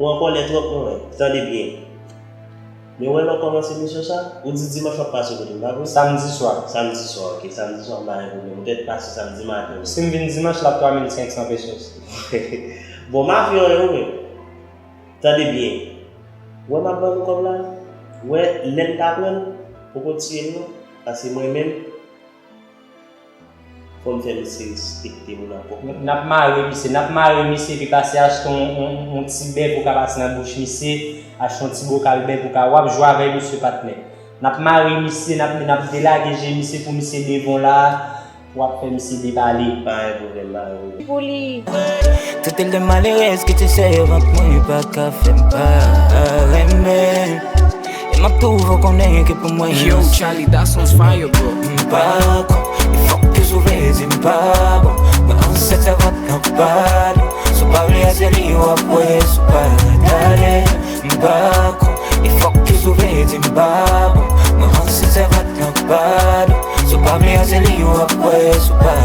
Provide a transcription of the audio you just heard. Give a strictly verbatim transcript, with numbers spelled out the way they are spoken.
Ou an kòlè twòp, mwen wè. Tande byen. Men wè lè w kòmanse emisyon sa, ou di dimanch w ap pase kote m, pa vre? Samdi swa. Samdi swa, ok. Samdi swa, m pa gen pwoblèm. Ou te pase samdi maten. Si m vin dimanch, l ap twa mil senk san pesos. Bon, mafya w ye ou menm. Tande byen. Wè m ap ban nou kòb la. Wè, lè m ta pran l, poko tiye m non. Paske mwen menm, fò m fè misye respekte moun ankò. N ap mare misye, n ap mare misye, epi pase achte yon, yon, yon ti bèf ou ka pase nan bouch misye, achte yon ti bokal bèf ou ka, w ap jwe avèk misye patnè. N ap mare misye, n ap, n ap delage je misye pou misye devan w la, pou w ap fè misye depale. Pa gen pwoblèm, pa gen pwoblèm. Pou li. Trete l de malerèz ki ti sèvant mwen pa ka fè m pa renmen. E m ap toujou konnen ke pou mwen. Yo, Charlie, that sounds fire, bro. M pa kon, e fòk ke sou vle di m pa bon. Mwen ansent sèvant nan pa nou. Si w pa vle a se li w ap wè, si w pa tale. M pa kon, e fòk ke sou vle di m pa bon. Mwen ansent sèvant nan pa nou. Si w pa vle a se li w ap wè, si w pa